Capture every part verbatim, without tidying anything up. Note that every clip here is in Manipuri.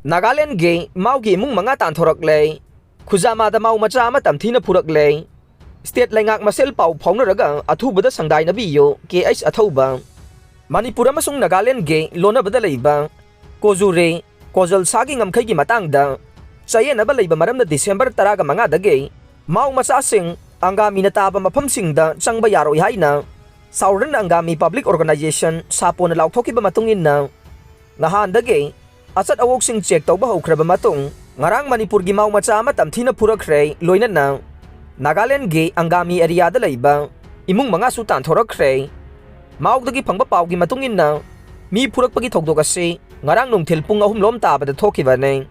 ꯅꯥꯒꯥꯂꯦꯟꯒꯤ ꯃꯥꯎꯒꯤ ꯏꯃꯨꯡ ꯃꯉꯥ ꯇꯥꯟꯊꯣꯔꯛꯂꯦ꯫ ꯈꯨꯖꯥꯃꯥꯗ ꯃꯥꯎ ꯃꯆꯥ ꯑꯃ ꯇꯝꯊꯤꯅ ꯐꯨꯔꯛꯂꯦ꯫ ꯁ꯭ꯇꯦꯠ ꯂꯩꯉꯥꯛ ꯃꯁꯦꯜ ꯄꯥꯎ ꯐꯥꯎꯅꯔꯒ ꯑꯊꯨꯕꯗ ꯁꯪꯗꯥꯏꯅꯕꯤꯌꯨ, ꯀꯦ ꯑꯩꯆ ꯑꯊꯧꯕ꯫ ꯃꯅꯤꯄꯨꯔ ꯑꯃꯁꯨꯡ ꯅꯥꯒꯥꯂꯦꯟꯒꯤ ꯂꯣꯟꯅꯕꯗ ꯂꯩꯕ ꯀꯣꯖꯨꯔꯤ, ꯀꯣꯖꯜꯁꯥꯒꯤ ꯉꯝꯈꯩꯒꯤ ꯃꯇꯥꯡꯗ ꯆꯌꯦꯠꯅꯕ ꯂꯩꯕ ꯃꯔꯝꯅ ꯗꯤꯁꯦꯝꯕꯔ ꯇꯔꯥꯒ ꯃꯉꯥꯗꯒꯤ ꯃꯥꯎ ꯃꯆꯥꯁꯤꯡ ꯑꯪꯒꯥꯃꯤꯅ ꯇꯥꯕ ꯃꯐꯝꯁꯤꯡꯗ ꯆꯪꯕ ꯌꯥꯔꯣꯏ ꯍꯥꯏꯅ Southern Angami Public Organization, ꯁꯥꯄꯣꯅ ꯂꯥꯎꯊꯣꯛꯈꯤꯕ ꯃꯇꯨꯡ ꯏꯟꯅ, ꯅꯍꯥꯟꯗꯒꯤ ꯑꯆꯠ ꯑꯋꯣꯛꯁꯤꯡ ꯆꯦꯛ ꯇꯧꯕ ꯍꯧꯈ꯭ꯔꯕ ꯃꯇꯨꯡ, ꯉꯔꯥꯡ ꯃꯅꯤꯄꯨꯔꯒꯤ ꯃꯥꯎ ꯃꯆꯥ ꯑꯃ ꯇꯝꯊꯤꯅ ꯐꯨꯔꯛꯈ꯭ꯔꯦ, ꯂꯣꯏꯅꯅ ꯅꯥꯒꯥꯂꯦꯟꯒꯤ ꯑꯪꯒꯥꯃꯤ ꯑꯦꯔꯤꯌꯥꯗ ꯂꯩꯕ ꯏꯃꯨꯡ ꯃꯉꯥꯁꯨ ꯇꯥꯟꯊꯣꯔꯛꯈ꯭ꯔꯦ꯫ ꯃꯥꯎꯗꯒꯤ ꯐꯪꯕ ꯄꯥꯎꯒꯤ ꯃꯇꯨꯡ ꯏꯟꯅ, ꯃꯤ ꯐꯨꯔꯛꯄꯒꯤ ꯊꯧꯗꯣꯛ ꯑꯁꯤ ꯉꯔꯥꯡ ꯅꯨꯡꯊꯤꯜ ꯄꯨꯡ ꯑꯍꯨꯝ ꯂꯣꯝ ꯇꯥꯕꯗ ꯊꯣꯛꯈꯤꯕꯅꯤ꯫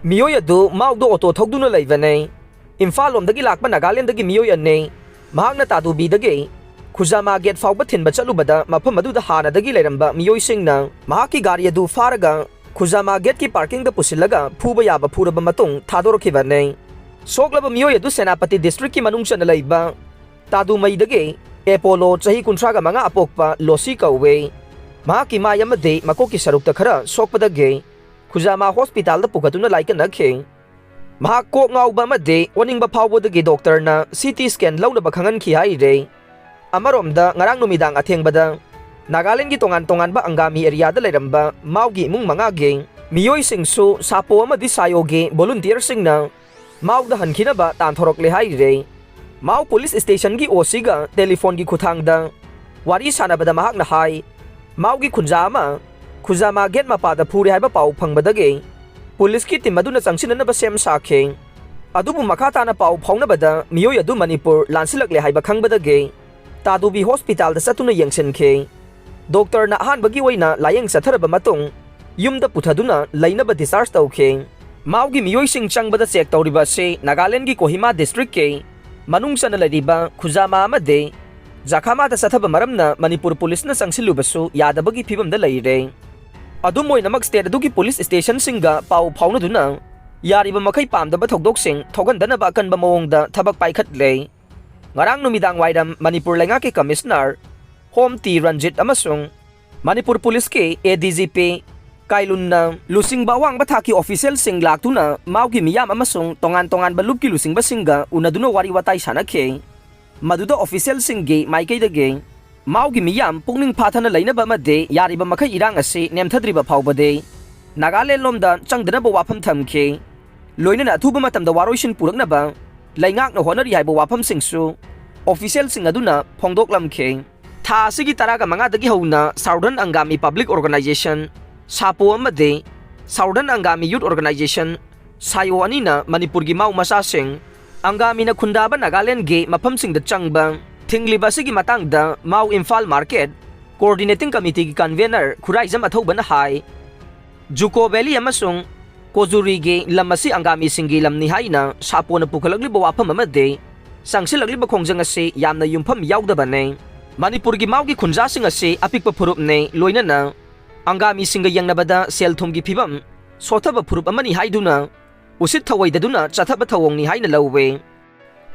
ꯃꯤꯑꯣꯏ ꯑꯗꯨ ꯃꯥꯎꯗ ꯑꯣꯇꯣ ꯊꯧꯗꯨꯅ ꯂꯩꯕꯅꯤ꯫ ꯏꯝꯐꯥꯜ ꯂꯣꯝꯗꯒꯤ ꯂꯥꯛꯄ ꯅꯥꯒꯥꯂꯦꯟꯗꯒꯤ ꯃꯤꯑꯣꯏ ꯑꯅꯤ꯫ ꯃꯍꯥꯛꯅ ꯇꯥꯗꯨꯕꯤꯗꯒꯤ ꯈꯨꯖꯥꯃꯥ ꯒꯦꯠ ꯐꯥꯎꯕ ꯊꯤꯟꯕ ꯆꯠꯂꯨꯕꯗ, ꯃꯐꯝ ꯑꯗꯨꯗ ꯍꯥꯟꯅꯗꯒꯤ ꯂꯩꯔꯝꯕ ꯃꯤꯑꯣꯏꯁꯤꯡꯅ ꯃꯍꯥꯛꯀꯤ ꯒꯥꯔꯤ ꯑꯗꯨ ꯐꯥꯔꯒ ꯈꯨꯖꯥꯃꯥ ꯒꯦꯠꯀꯤ ꯄꯥꯔꯀꯤꯡꯗ ꯄꯨꯁꯤꯜꯂꯒ ꯐꯨꯕ ꯌꯥꯕ ꯐꯨꯔꯕ ꯃꯇꯨꯡ ꯊꯥꯗꯣꯔꯛꯈꯤꯕꯅꯤ꯫ ꯁꯣꯛꯂꯕ ꯃꯤꯑꯣꯏ ꯑꯗꯨ ꯁꯦꯅꯥꯄꯇꯤ ꯗꯤꯁꯇ꯭ꯔꯤꯛꯀꯤ ꯃꯅꯨꯡ ꯆꯟꯅ ꯂꯩꯕ ꯇꯥꯗꯨꯃꯩꯗꯒꯤ ꯑꯦꯄꯣꯂꯣ, ꯆꯍꯤ ꯀꯨꯟꯊ꯭ꯔꯥꯒ ꯃꯉꯥ ꯑꯄꯣꯛꯄ ꯂꯣꯁꯤ ꯀꯧꯏ꯫ ꯃꯍꯥꯛꯀꯤ ꯃꯥꯏ ꯑꯃꯗꯤ ꯃꯀꯣꯛꯀꯤ ꯁꯔꯨꯛꯇ ꯈꯔ ꯁꯣꯛꯄꯗꯒꯤ ꯈꯨꯖꯥꯃꯥ ꯍꯣꯁꯄꯤꯇꯥꯜꯗ ꯄꯨꯈꯠꯇꯨꯅ ꯂꯥꯏꯀꯠꯅꯈꯤ꯫ ꯃꯍꯥꯛ ꯀꯣꯛ ꯉꯥꯎꯕ ꯑꯃꯗꯤ ꯑꯣꯅꯤꯡꯕ ꯐꯥꯎꯕꯗꯒꯤ ꯗꯣꯛꯇꯔꯅ ꯁꯤ ꯇꯤ ꯁ꯭ꯀꯦꯟ ꯂꯧꯅꯕ ꯈꯪꯍꯟꯈꯤ ꯍꯥꯏꯔꯦ꯫ ꯑꯃꯔꯣꯝꯗ, ꯉꯔꯥꯡ ꯅꯨꯃꯤꯗꯥꯡ ꯑꯊꯦꯡꯕꯗ ꯅꯥꯒꯥꯂꯦꯟꯒꯤ ꯇꯣꯉꯥꯟ ꯇꯣꯉꯥꯟꯕ ꯑꯪꯒꯥꯃꯤ ꯑꯦꯔꯤꯌꯥꯗ ꯂꯩꯔꯝꯕ ꯃꯥꯎꯒꯤ ꯏꯃꯨꯡ ꯃꯉꯥꯒꯤ ꯃꯤꯑꯣꯏꯁꯤꯡꯁꯨ ꯁꯥꯄꯣ ꯑꯃꯗꯤ ꯁꯥꯌꯣꯒꯤ ꯚꯣꯂꯨꯟꯇꯤꯌꯔꯁꯤꯡꯅ ꯃꯥꯎꯗ ꯍꯟꯈꯤꯅꯕ ꯇꯥꯟꯊꯣꯔꯛꯂꯦ ꯍꯥꯏꯔꯦ꯫ ꯃꯥꯎ ꯄꯨꯂꯤꯁ ꯁ꯭ꯇꯦꯁꯟꯒꯤ ꯑꯣ ꯁꯤꯒ ꯇꯦꯂꯤꯐꯣꯟꯒꯤ ꯈꯨꯠꯊꯥꯡꯗ ꯋꯥꯔꯤ ꯁꯥꯟꯅꯕꯗ ꯃꯍꯥꯛꯅ ꯍꯥꯏ, ꯃꯥꯎꯒꯤ ꯈꯨꯟꯖꯥ ꯑꯃ ꯈꯨꯖꯥꯃꯥ ꯒꯦꯠ ꯃꯄꯥꯗ ꯐꯨꯔꯦ ꯍꯥꯏꯕ ꯄꯥꯎ ꯐꯪꯕꯗꯒꯤ ꯄꯨꯂꯤꯁꯀꯤ ꯇꯤꯝ ꯑꯗꯨꯅ ꯆꯪꯁꯤꯟꯅꯅꯕ ꯁꯦꯝ ꯁꯥꯈꯤ꯫ ꯑꯗꯨꯕꯨ ꯃꯈꯥ ꯇꯥꯅ ꯄꯥꯎ ꯐꯥꯎꯅꯕꯗ ꯃꯤꯑꯣꯏ ꯑꯗꯨ ꯃꯅꯤꯄꯨꯔ ꯂꯥꯟꯁꯤꯜꯂꯛꯂꯦ ꯍꯥꯏꯕ ꯈꯪꯕꯗꯒꯤ ꯇꯥꯗꯨꯕꯤ ꯍꯣꯁꯄꯤꯇꯥꯜꯗ ꯆꯠꯇꯨꯅ ꯌꯦꯡꯁꯤꯟꯈꯤ꯫ ꯗꯣꯛꯇꯔꯅ ꯑꯍꯥꯟꯕꯒꯤ ꯑꯣꯏꯅ ꯂꯥꯌꯦꯡ ꯆꯠꯊꯔꯕ ꯃꯇꯨꯡ ꯌꯨꯝꯗ ꯄꯨꯊꯗꯨꯅ ꯂꯩꯅꯕ ꯗꯤꯁꯆꯥꯔꯖ ꯇꯧꯈꯤ꯫ ꯃꯥꯎꯒꯤ ꯃꯤꯑꯣꯏꯁꯤꯡ ꯆꯪꯕꯗ ꯆꯦꯛ ꯇꯧꯔꯤꯕ ꯑꯁꯤ ꯅꯥꯒꯥꯂꯦꯟꯒꯤ ꯀꯣꯍꯤꯃꯥ ꯗꯤꯁꯇ꯭ꯔꯤꯛꯀꯤ ꯃꯅꯨꯡ ꯆꯟꯅ ꯂꯩꯔꯤꯕ ꯈꯨꯖꯥꯃꯥ ꯑꯃꯗꯤ ꯖꯈꯥꯃꯥꯗ ꯆꯠꯊꯕ ꯃꯔꯝꯅ ꯃꯅꯤꯄꯨꯔ ꯄꯨꯂꯤꯁꯅ ꯆꯪꯁꯤꯜꯂꯨꯕꯁꯨ ꯌꯥꯗꯕꯒꯤ ꯐꯤꯕꯝꯗ ꯂꯩꯔꯦ꯫ ꯑꯗꯨꯝ ꯑꯣꯏꯅꯃꯛ, ꯁ꯭ꯇꯦꯠ ꯑꯗꯨꯒꯤ ꯄꯨꯂꯤꯁ ꯁ꯭ꯇꯦꯁꯟꯁꯤꯡꯒ ꯄꯥꯎ ꯐꯥꯎꯅꯗꯨꯅ ꯌꯥꯔꯤꯕ ꯃꯈꯩ ꯄꯥꯝꯗꯕ ꯊꯧꯗꯣꯛꯁꯤꯡ ꯊꯣꯛꯍꯟꯗꯅꯕ ꯑꯀꯟꯕ ꯃꯑꯣꯡꯗ ꯊꯕꯛ ꯄꯥꯏꯈꯠꯂꯦ꯫ ꯉꯔꯥꯡ ꯅꯨꯃꯤꯗꯥꯡ ꯋꯥꯏꯔꯝ ꯃꯅꯤꯄꯨꯔ ꯂꯩꯉꯥꯛꯀꯤ ꯀꯃꯤꯁꯅꯔ ꯍꯣꯝ ꯇꯤ ꯔꯟꯖꯤꯠ ꯑꯃꯁꯨꯡ ꯃꯅꯤꯄꯨꯔ ꯄꯨꯂꯤꯁꯀꯤ ꯑꯦ ꯗꯤ ꯖꯤ ꯄꯤ ꯀꯥꯏꯂꯨꯟꯅ ꯂꯨꯆꯤꯡꯕ ꯑꯋꯥꯡꯕ ꯊꯥꯛꯀꯤ ꯑꯣꯐꯤꯁꯤꯌꯦꯜꯁꯤꯡ ꯂꯥꯛꯇꯨꯅ ꯃꯥꯎꯒꯤ ꯃꯤꯌꯥꯝ ꯑꯃꯁꯨꯡ ꯇꯣꯉꯥꯟ ꯇꯣꯉꯥꯟꯕ ꯂꯨꯞꯀꯤ ꯂꯨꯆꯤꯡꯕꯁꯤꯡꯒ ꯎꯅꯗꯨꯅ ꯋꯥꯔꯤ ꯋꯥꯇꯥꯏ ꯁꯥꯟꯅꯈꯤ꯫ ꯃꯗꯨꯗ ꯑꯣꯐꯤꯁꯤꯌꯦꯜꯁꯤꯡꯒꯤ ꯃꯥꯏꯀꯩꯗꯒꯤ ꯃꯥꯎꯒꯤ ꯃꯤꯌꯥꯝ ꯄꯨꯛꯅꯤꯡ ꯐꯥꯊꯅ ꯂꯩꯅꯕ ꯑꯃꯗꯤ ꯌꯥꯔꯤꯕ ꯃꯈꯩ ꯏꯔꯥꯡ ꯑꯁꯤ ꯅꯦꯝꯊꯗ꯭ꯔꯤꯕ ꯐꯥꯎꯕꯗꯤ ꯅꯥꯒꯥꯂꯦꯟ ꯂꯣꯝꯗ ꯆꯪꯗꯅꯕ ꯋꯥꯐꯝ ꯊꯝꯈꯤ꯫ ꯂꯣꯏꯅꯅ ꯑꯊꯨꯕ ꯃꯇꯝꯗ ꯋꯥꯔꯣꯏꯁꯤꯟ ꯄꯨꯔꯛꯅꯕ ꯂꯩꯉꯥꯛꯅ ꯍꯣꯠꯅꯔꯤ ꯍꯥꯏꯕ ꯋꯥꯐꯝꯁꯤꯡꯁꯨ ꯑꯣꯐꯤꯁꯤꯌꯦꯜꯁꯤꯡ ꯑꯗꯨꯅ ꯐꯣꯡꯗꯣꯛꯂꯝꯈꯤ꯫ ꯊꯥ ꯑꯁꯤꯒꯤ ꯇꯔꯥꯒ ꯃꯉꯥꯗꯒꯤ ꯍꯧꯅ Southern Angami Public Organization, ꯁꯥꯄꯣ, ꯑꯃꯗꯤ Southern Angami Youth Organization, ꯁꯥꯌꯣ, ꯑꯅꯤꯅ ꯃꯅꯤꯄꯨꯔꯒꯤ ꯃꯥꯎ ꯃꯆꯥꯁꯤꯡ ꯑꯪꯒꯥꯃꯤꯅ ꯈꯨꯟꯗꯥꯕ ꯅꯥꯒꯥꯂꯦꯟꯒꯤ ꯃꯐꯝꯁꯤꯡꯗ ꯆꯪꯕ ꯊꯤꯡꯂꯤꯕ ꯑꯁꯤꯒꯤ ꯃꯇꯥꯡꯗ ꯃꯥꯎ Imphal market coordinating ꯀꯃꯤꯇꯤꯒꯤ convener Khuraijam ꯑꯊꯧꯕꯅ ꯍꯥꯏ, ꯖꯨꯀꯣ ꯚꯦꯂꯤ ꯑꯃꯁꯨꯡ ꯀꯣꯖꯨꯔꯤꯒꯤ ꯂꯝ ꯑꯁꯤ ꯑꯪꯒꯥꯃꯤꯁꯤꯡꯒꯤ ꯂꯝꯅꯤ ꯍꯥꯏꯅ ꯁꯥꯄꯣꯅ ꯄꯨꯈꯠꯂꯛꯂꯤꯕ ꯋꯥꯐꯝ ꯑꯃꯗꯤ ꯆꯪꯁꯤꯜꯂꯛꯂꯤꯕ ꯈꯣꯡꯖꯪ ꯑꯁꯤ ꯌꯥꯝꯅ ꯌꯨꯝꯐꯝ ꯌꯥꯎꯗꯕꯅꯤ꯫ ꯃꯅꯤꯄꯨꯔꯒꯤ ꯃꯥꯎꯒꯤ ꯈꯨꯟꯖꯥꯁꯤꯡ ꯑꯁꯤ ꯑꯄꯤꯛꯄ ꯐꯨꯔꯨꯞꯅꯤ, ꯂꯣꯏꯅꯅ ꯑꯪꯒꯥꯃꯤꯁꯤꯡꯒ ꯌꯦꯡꯅꯕꯗ ꯁꯦꯜ ꯊꯨꯝꯒꯤ ꯐꯤꯕꯝ ꯁꯣꯠꯊꯕ ꯐꯨꯔꯨꯞ ꯑꯃꯅꯤ ꯍꯥꯏꯗꯨꯅ ꯎꯁꯤꯠ ꯊꯧꯑꯣꯏꯗꯗꯨꯅ ꯆꯠꯊꯕ ꯊꯧꯑꯣꯡꯅꯤ ꯍꯥꯏꯅ ꯂꯧꯏ꯫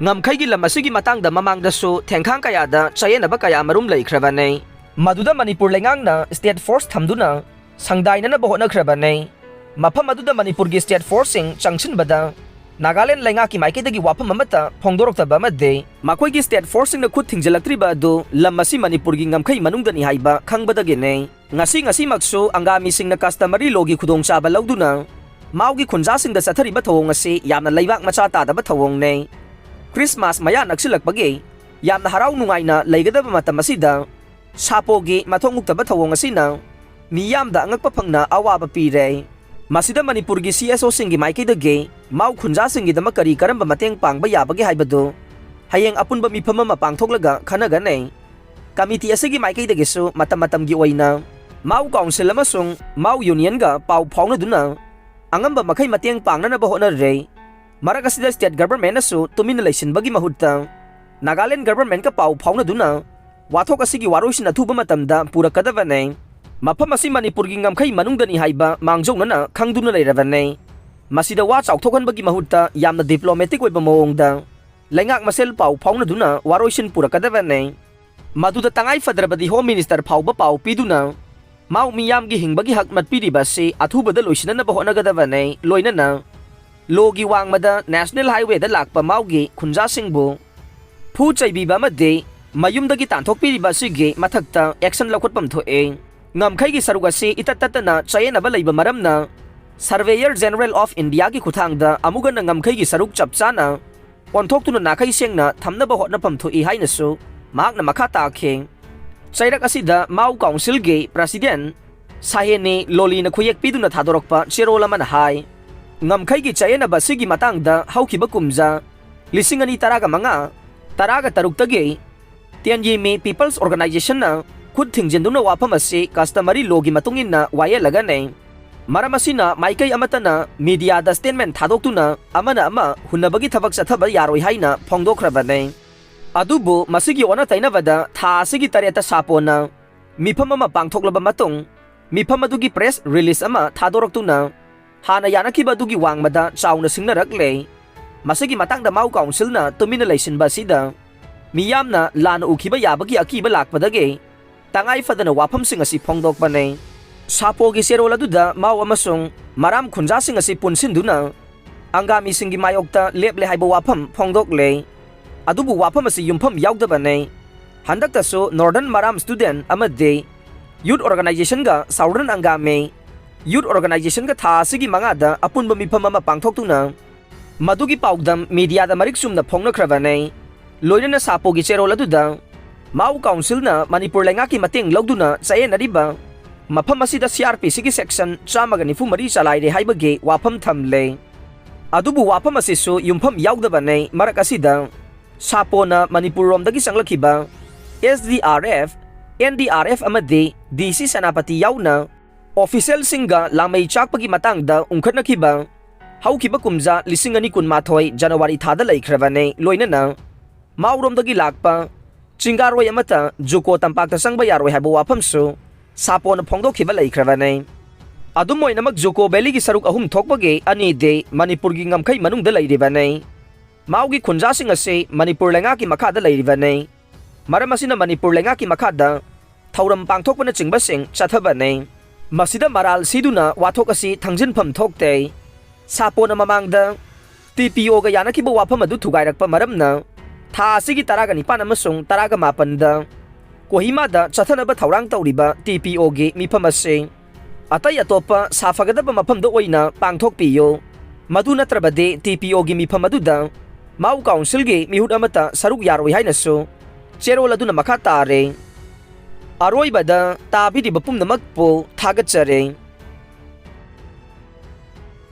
ꯉꯝꯈꯩꯒꯤ ꯂꯝ ꯑꯁꯤꯒꯤ ꯃꯇꯥꯡꯗ ꯃꯃꯥꯡꯗꯁꯨ ꯊꯦꯡꯈꯥꯡ ꯀꯌꯥꯗ ꯆꯌꯦꯠꯅꯕ ꯀꯌꯥ ꯃꯔꯨꯝ ꯂꯩꯈ꯭ꯔꯕꯅꯤ꯫ ꯃꯗꯨꯗ ꯃꯅꯤꯄꯨꯔ ꯂꯩꯉꯥꯛꯅ ꯁ꯭ꯇꯦꯠ ꯐꯣꯔꯁ ꯊꯝꯗꯨꯅ ꯁꯪꯗꯥꯏꯅꯅꯕ ꯍꯣꯠꯅꯈ꯭ꯔꯕꯅꯤ꯫ ꯃꯐꯝ ꯑꯗꯨꯗ ꯃꯅꯤꯄꯨꯔꯒꯤ ꯁ꯭ꯇꯦꯠ ꯐꯣꯔꯁꯁꯤꯡ ꯆꯪꯁꯤꯟꯕꯗ ꯅꯥꯒꯥꯂꯦꯟ ꯂꯩꯉꯥꯛꯀꯤ ꯃꯥꯏꯀꯩꯗꯒꯤ ꯋꯥꯐꯝ ꯑꯃꯠꯇ ꯐꯣꯡꯗꯣꯔꯛꯇꯕ ꯑꯃꯗꯤ ꯃꯈꯣꯏꯒꯤ ꯁ꯭ꯇꯦꯠ ꯐꯣꯔꯁꯁꯤꯡꯅ ꯈꯨꯠ ꯊꯤꯡꯖꯤꯜꯂꯛꯇ꯭ꯔꯤꯕ ꯑꯗꯨ ꯂꯝ ꯑꯁꯤ ꯃꯅꯤꯄꯨꯔꯒꯤ ꯉꯝꯈꯩ ꯃꯅꯨꯡꯗꯅꯤ ꯍꯥꯏꯕ ꯈꯪꯕꯗꯒꯤꯅꯤ꯫ ꯉꯁꯤ ꯉꯁꯤꯃꯛꯁꯨ ꯑꯪꯒꯥꯃꯤꯁꯤꯡꯅ customary lawꯒꯤ ꯈꯨꯗꯣꯡꯆꯥꯕ ꯂꯧꯗꯨꯅ ꯃꯥꯎꯒꯤ ꯈꯨꯟꯖꯥꯁꯤꯡꯗ ꯆꯠꯊꯔꯤꯕ ꯊꯧꯑꯣꯡ ꯑꯁꯤ ꯌꯥꯝꯅ ꯂꯩꯕꯥꯛ ꯃꯆꯥ ꯇꯥꯗꯕ ꯊꯧꯑꯣꯡꯅꯤ꯫ ꯈ꯭ꯔꯤꯁꯃꯥꯁ ꯃꯌꯥ ꯅꯛꯁꯤꯜꯂꯛꯄꯒꯤ ꯌꯥꯝꯅ ꯍꯔꯥꯎ ꯅꯨꯡꯉꯥꯏꯅ ꯂꯩꯒꯗꯕ ꯃꯇꯝ ꯑꯁꯤꯗ ꯁꯥꯄꯣꯒꯤ ꯃꯊꯣꯡ ꯍꯨꯛꯇꯕ ꯊꯧꯑꯣꯡ ꯑꯁꯤꯅ ꯃꯤꯌꯥꯝꯗ ꯑꯉꯛꯄ ꯐꯪꯅ ꯑꯋꯥꯕ ꯄꯤꯔꯦ꯫ ꯃꯁꯤꯗ ꯃꯅꯤꯄꯨꯔꯒꯤ CSOꯁꯤꯡꯒꯤ ꯃꯥꯏꯀꯩꯗꯒꯤ ꯃꯥꯎ ꯈꯨꯟꯖꯥꯁꯤꯡꯒꯤꯗꯃꯛ ꯀꯔꯤ ꯀꯔꯝꯕ ꯃꯇꯦꯡ ꯄꯥꯡꯕ ꯌꯥꯕꯒꯦ ꯍꯥꯏꯕꯗꯨ ꯍꯌꯦꯡ ꯑꯄꯨꯟꯕ ꯃꯤꯐꯝ ꯑꯃ ꯄꯥꯡꯊꯣꯛꯂꯒ ꯈꯟꯅꯒꯅꯤ꯫ ꯀꯃꯤꯇꯤ ꯑꯁꯤꯒꯤ ꯃꯥꯏꯀꯩꯗꯒꯤꯁꯨ ꯃꯇꯝ ꯃꯇꯝꯒꯤ ꯑꯣꯏꯅ ꯃꯥꯎ ꯀꯥꯎꯟꯁꯤꯜ ꯑꯃꯁꯨꯡ ꯃꯥꯎ ꯌꯨꯅꯤꯌꯟꯒ ꯄꯥꯎ ꯐꯥꯎꯅꯗꯨꯅ ꯑꯉꯝꯕ ꯃꯈꯩ ꯃꯇꯦꯡ ꯄꯥꯡꯅꯅꯕ ꯍꯣꯠꯅꯔꯦ꯫ ꯃꯔꯛ ꯑꯁꯤꯗ ꯁ꯭ꯇꯦꯠ ꯒꯚꯔꯟꯃꯦꯟꯠꯅꯁꯨ ꯇꯨꯃꯤꯟꯅ ꯂꯩꯁꯤꯟꯕꯒꯤ ꯃꯍꯨꯠꯇ ꯅꯥꯒꯥꯂꯦꯟ ꯒꯚꯔꯟꯃꯦꯟꯠꯀ ꯄꯥꯎ ꯐꯥꯎꯅꯗꯨꯅ ꯋꯥꯊꯣꯛ ꯑꯁꯤꯒꯤ ꯋꯥꯔꯣꯏꯁꯤꯟ ꯑꯊꯨꯕ ꯃꯇꯝꯗ ꯄꯨꯔꯛꯀꯗꯕꯅꯤ꯫ ꯃꯐꯝ ꯑꯁꯤ ꯃꯅꯤꯄꯨꯔꯒꯤ ꯉꯝꯈꯩ ꯃꯅꯨꯡꯗꯅꯤ ꯍꯥꯏꯕ ꯃꯥꯡꯖꯧꯅꯅ ꯈꯪꯗꯨꯅ ꯂꯩꯔꯕꯅꯤ꯫ ꯃꯁꯤꯗ ꯋꯥ ꯆꯥꯎꯊꯣꯛꯍꯟꯕꯒꯤ ꯃꯍꯨꯠꯇ ꯌꯥꯝꯅ ꯗꯤꯄ꯭ꯂꯣꯃꯦꯇꯤꯛ ꯑꯣꯏꯕ ꯃꯑꯣꯡꯗ ꯂꯩꯉꯥꯛ ꯃꯁꯦꯜ ꯄꯥꯎ ꯐꯥꯎꯅꯗꯨꯅ ꯋꯥꯔꯣꯏꯁꯤꯟ ꯄꯨꯔꯛꯀꯗꯕꯅꯤ꯫ ꯃꯗꯨꯗ ꯇꯉꯥꯏ ꯐꯗ꯭ꯔꯕꯗꯤ ꯍꯣꯝ ꯃꯤꯅꯤꯁꯇꯔ ꯐꯥꯎꯕ ꯄꯥꯎ ꯄꯤꯗꯨꯅ ꯃꯥꯎ ꯃꯤꯌꯥꯝꯒꯤ ꯍꯤꯡꯕꯒꯤ ꯍꯛ ꯃꯠꯄꯤꯔꯤꯕ ꯑꯁꯤ ꯑꯊꯨꯕꯗ ꯂꯣꯏꯁꯤꯟꯅꯅꯕ ꯍꯣꯠꯅꯒꯗꯕꯅꯤ꯫ ꯂꯣꯏꯅꯅ ꯂꯣꯒꯤ ꯋꯥꯡꯃꯗ ꯅꯦꯁꯅꯦꯜ ꯍꯥꯏꯋꯦꯗ ꯂꯥꯛꯄ ꯃꯥꯎꯒꯤ ꯈꯨꯟꯖꯥꯁꯤꯡꯕꯨ ꯐꯨ ꯆꯩꯕꯤꯕ ꯑꯃꯗꯤ ꯃꯌꯨꯝꯗꯒꯤ ꯇꯥꯟꯊꯣꯛꯄꯤꯔꯤꯕ ꯑꯁꯤꯒꯤ ꯃꯊꯛꯇ ꯑꯦꯛꯁꯟ ꯂꯧꯈꯠꯐꯝ ꯊꯣꯛꯏ꯫ ꯉꯝꯈꯩꯒꯤ ꯁꯔꯨꯛ ꯑꯁꯤ ꯏꯇꯠ ꯇꯠꯇꯅ ꯆꯌꯦꯠꯅꯕ ꯂꯩꯕ ꯃꯔꯝꯅ Surveyor General of Indiaꯒꯤ ꯈꯨꯠꯊꯥꯡꯗ ꯑꯃꯨꯛ ꯍꯟꯅ ꯉꯝꯈꯩꯒꯤ ꯁꯔꯨꯛ ꯆꯞ ꯆꯥꯅ ꯑꯣꯟꯊꯣꯛꯇꯨꯅ ꯅꯥꯈꯩ ꯁꯦꯡꯅ ꯊꯝꯅꯕ ꯍꯣꯠꯅꯐꯝ ꯊꯣꯛꯏ ꯍꯥꯏꯅꯁꯨ ꯃꯍꯥꯛꯅ ꯃꯈꯥ ꯇꯥꯈꯤ꯫ ꯆꯩꯔꯛ ꯑꯁꯤꯗ ꯃꯥꯎ ꯀꯥꯎꯟꯁꯤꯜꯒꯤ ꯄ꯭ꯔꯁꯤꯗꯦꯟ ꯁꯥꯍꯦꯅꯤ ꯂꯣꯂꯤꯅ ꯈꯨꯌꯦꯛ ꯄꯤꯗꯨꯅ ꯊꯥꯗꯣꯔꯛꯄ ꯆꯦꯔꯣꯜ ꯑꯃꯅ ꯍꯥꯏ, ꯉꯝꯈꯩꯒꯤ ꯆꯌꯦꯠꯅꯕ ꯑꯁꯤꯒꯤ ꯃꯇꯥꯡꯗ ꯍꯧꯈꯤꯕ ꯀꯨꯝꯖꯥ ꯂꯤꯁꯤꯡ ꯑꯅꯤ ꯇꯔꯥꯒ ꯃꯉꯥ, ꯇꯔꯥꯒ ꯇꯔꯨꯛꯇꯒꯤ ꯇꯦꯟꯌꯤꯃꯤ People's Organizationꯅ ꯈꯨꯠ ꯊꯤꯡꯖꯤꯟꯗꯨꯅ ꯋꯥꯐꯝ ꯑꯁꯤ customary lawꯒꯤ ꯃꯇꯨꯡ ꯏꯟꯅ ꯋꯥꯌꯦꯜꯂꯒꯅꯤ꯫ ꯃꯔꯝ ꯑꯁꯤꯅ ꯃꯥꯏꯀꯩ ꯑꯃꯠꯇꯅ ꯃꯤꯗꯤꯌꯥꯗ statement ꯊꯥꯗꯣꯛꯇꯨꯅ ꯑꯃꯅ ꯑꯃ ꯍꯨꯟꯅꯕꯒꯤ ꯊꯕꯛ ꯆꯠꯊꯕ ꯌꯥꯔꯣꯏ ꯍꯥꯏꯅ ꯐꯣꯡꯗꯣꯛꯈ꯭ꯔꯕꯅꯤ꯫ ꯑꯗꯨꯕꯨ ꯃꯁꯤꯒꯤ ꯑꯣꯟꯅ ꯇꯩꯅꯕꯗ ꯊꯥ ꯑꯁꯤꯒꯤ ꯇꯔꯦꯠꯇ ꯁꯥꯄꯣꯅ ꯃꯤꯐꯝ ꯑꯃ ꯄꯥꯡꯊꯣꯛꯂꯕ ꯃꯇꯨꯡ ꯃꯤꯐꯝ ꯑꯗꯨꯒꯤ press release ꯑꯃ ꯊꯥꯗꯣꯔꯛꯇꯨꯅ ꯍꯥꯟꯅ ꯌꯥꯅꯈꯤꯕ ꯑꯗꯨꯒꯤ ꯋꯥꯡꯃꯗ ꯆꯥꯎꯅ ꯁꯤꯡꯅꯔꯛꯂꯦ꯫ ꯃꯁꯤꯒꯤ ꯃꯇꯥꯡꯗ ꯃꯥꯎ ꯀꯥꯎꯟꯁꯤꯜꯅ ꯇꯨꯃꯤꯟꯅ ꯂꯩꯁꯤꯟꯕ ꯑꯁꯤꯗ ꯃꯤꯌꯥꯝꯅ ꯂꯥꯟꯅ ꯎꯈꯤꯕ ꯌꯥꯕꯒꯤ ꯑꯀꯤꯕ ꯂꯥꯛꯄꯗꯒꯤ ꯇꯉꯥꯏ ꯐꯗꯅ ꯋꯥꯐꯝꯁꯤꯡ ꯑꯁꯤ ꯐꯣꯡꯗꯣꯛꯄꯅꯤ꯫ ꯁꯥꯄꯣꯒꯤ ꯆꯦꯔꯣꯜ ꯑꯗꯨꯗ ꯃꯥꯎ ꯑꯃꯁꯨꯡ ꯃꯔꯥꯝ ꯈꯨꯟꯖꯥꯁꯤꯡ ꯑꯁꯤ ꯄꯨꯟꯁꯤꯟꯗꯨꯅ ꯑꯪꯒꯥꯃꯤꯁꯤꯡꯒꯤ ꯃꯥꯌꯣꯛꯇ ꯂꯦꯞꯂꯦ ꯍꯥꯏꯕ ꯋꯥꯐꯝ ꯐꯣꯡꯗꯣꯛꯂꯦ꯫ ꯑꯗꯨꯕꯨ ꯋꯥꯐꯝ ꯑꯁꯤ ꯌꯨꯝꯐꯝ ꯌꯥꯎꯗꯕꯅꯤ꯫ ꯍꯟꯗꯛꯇꯁꯨ Northern Maram Student ꯑꯃꯗꯤ Youth Organizationꯒ Southern Angami Youth Organizationꯒ ꯊꯥ ꯑꯁꯤꯒꯤ ꯃꯉꯥꯗ ꯑꯄꯨꯟꯕ ꯃꯤꯐꯝ ꯑꯃ ꯄꯥꯡꯊꯣꯛꯇꯨꯅ ꯃꯗꯨꯒꯤ ꯄꯥꯎꯗꯝ ꯃꯤꯗꯤꯌꯥꯗ ꯃꯔꯤꯛ ꯆꯨꯝꯅ ꯐꯣꯡꯅꯈ꯭ꯔꯕꯅꯤ꯫ ꯂꯣꯏꯅꯅ ꯁꯥꯄꯣꯒꯤ ꯆꯦꯔꯣꯜ ꯑꯗꯨꯗ ꯃꯥꯎ ꯀꯥꯎꯟꯁꯤꯜꯅ ꯃꯅꯤꯄꯨꯔ ꯂꯩꯉꯥꯛꯀꯤ ꯃꯇꯦꯡ ꯂꯧꯗꯨꯅ ꯆꯌꯦꯠꯅꯔꯤꯕ ꯃꯐꯝ ꯑꯁꯤꯗ CrPCꯒꯤ section ꯆꯥꯝꯃꯒ ꯅꯤꯐꯨ ꯃꯔꯤ ꯆꯂꯥꯏꯔꯦ ꯍꯥꯏꯕꯒꯤ ꯋꯥꯐꯝ ꯊꯝꯂꯦ꯫ ꯑꯗꯨꯕꯨ ꯋꯥꯐꯝ ꯑꯁꯤꯁꯨ ꯌꯨꯝꯐꯝ ꯌꯥꯎꯗꯕꯅꯤ꯫ ꯃꯔꯛ ꯑꯁꯤꯗ ꯁꯥꯄꯣꯅ ꯃꯅꯤꯄꯨꯔꯔꯣꯝꯗꯒꯤ ꯆꯪꯂꯛꯈꯤꯕ SDRF, NDRF ꯑꯃꯗꯤ DC ꯁꯦꯅꯥꯄꯇꯤ ꯌꯥꯎꯅ officialꯁꯤꯡꯒ ꯂꯥꯃꯩ ꯆꯥꯛꯄꯒꯤ ꯃꯇꯥꯡꯗ ꯎꯪꯈꯠꯅꯈꯤꯕ ꯍꯧꯈꯤꯕ ꯀꯨꯝꯖꯥ ꯂꯤꯁꯤꯡ ꯑꯅꯤ ꯀꯨꯟꯃꯥꯊꯣꯏ January ꯊꯥꯗ ꯂꯩꯈ꯭ꯔꯕꯅꯤ꯫ ꯂꯣꯏꯅꯅ ꯃꯥꯎꯔꯣꯝꯗꯒꯤ ꯂꯥꯛꯄ ꯆꯤꯡꯒꯥꯔꯣꯏ ꯑꯃꯠꯇ ꯖꯨꯀꯣ ꯇꯝꯄꯥꯛꯇ ꯆꯪꯕ ꯌꯥꯔꯣꯏ ꯍꯥꯏꯕ ꯋꯥꯐꯝꯁꯨ ꯁꯥꯄꯣꯅ ꯐꯣꯡꯗꯣꯛꯈꯤꯕ ꯂꯩꯈ꯭ꯔꯕꯅꯤ꯫ ꯑꯗꯨꯝ ꯑꯣꯏꯅꯃꯛ ꯖꯨꯀꯣ ꯚꯦꯂꯤꯒꯤ ꯁꯔꯨꯛ ꯑꯍꯨꯝ ꯊꯣꯛꯄꯒꯤ ꯑꯅꯤꯗꯤ ꯃꯅꯤꯄꯨꯔꯒꯤ ꯉꯝꯈꯩ ꯃꯅꯨꯡꯗ ꯂꯩꯔꯤꯕꯅꯤ꯫ ꯃꯥꯎꯒꯤ ꯈꯨꯟꯖꯥꯁꯤꯡ ꯑꯁꯤ ꯃꯅꯤꯄꯨꯔ ꯂꯩꯉꯥꯛꯀꯤ ꯃꯈꯥꯗ ꯂꯩꯔꯤꯕꯅꯤ꯫ ꯃꯔꯝ ꯑꯁꯤꯅ ꯃꯅꯤꯄꯨꯔ ꯂꯩꯉꯥꯛꯀꯤ ꯃꯈꯥꯗ ꯊꯧꯔꯝ ꯄꯥꯡꯊꯣꯛꯄꯅꯆꯤꯡꯕꯁꯤꯡ ꯆꯠꯊꯕꯅꯤ꯫ ꯃꯁꯤꯗ ꯃꯔꯥꯜ ꯁꯤꯗꯨꯅ ꯋꯥꯊꯣꯛ ꯑꯁꯤ ꯊꯥꯡꯖꯤꯟꯐꯝ ꯊꯣꯛꯇꯦ꯫ ꯁꯥꯄꯣꯟꯅ ꯃꯃꯥꯡꯗ ꯇꯤ ꯄꯤ ꯑꯣꯒ ꯌꯥꯅꯈꯤꯕ ꯋꯥꯐꯝ ꯑꯗꯨ ꯊꯨꯒꯥꯏꯔꯛꯄ ꯃꯔꯝꯅ ꯊꯥ ꯑꯁꯤꯒꯤ ꯇꯔꯥꯒ ꯅꯤꯄꯥꯟ ꯑꯃꯁꯨꯡ ꯇꯔꯥꯒ ꯃꯥꯄꯟꯗ ꯀꯣꯍꯤꯃꯥꯗ ꯆꯠꯊꯅꯕ ꯊꯧꯔꯥꯡ ꯇꯧꯔꯤꯕ ꯇꯤ ꯄꯤ ꯑꯣꯒꯤ ꯃꯤꯐꯝ ꯑꯁꯤ ꯑꯇꯩ ꯑꯇꯣꯞꯄ ꯁꯥꯐꯒꯗꯕ ꯃꯐꯝꯗ ꯑꯣꯏꯅ ꯄꯥꯡꯊꯣꯛꯄꯤꯌꯨ꯫ ꯃꯗꯨ ꯅꯠꯇ꯭ꯔꯕꯗꯤ ꯇꯤ ꯄꯤ ꯑꯣꯒꯤ ꯃꯤꯐꯝ ꯑꯗꯨꯗ ꯃꯥꯎ ꯀꯥꯎꯟꯁꯤꯜꯒꯤ ꯃꯤꯍꯨꯠ ꯑꯃꯠꯇ ꯁꯔꯨꯛ ꯌꯥꯔꯣꯏ ꯍꯥꯏꯅꯁꯨ ꯆꯦꯔꯣꯜ ꯑꯗꯨꯅ ꯃꯈꯥ ꯇꯥꯔꯦ꯫ ꯑꯔꯣꯏꯕꯗ ꯇꯥꯕꯤꯔꯤꯕ ꯄꯨꯝꯅꯃꯛꯄꯨ ꯊꯥꯒꯠꯆꯔꯤ꯫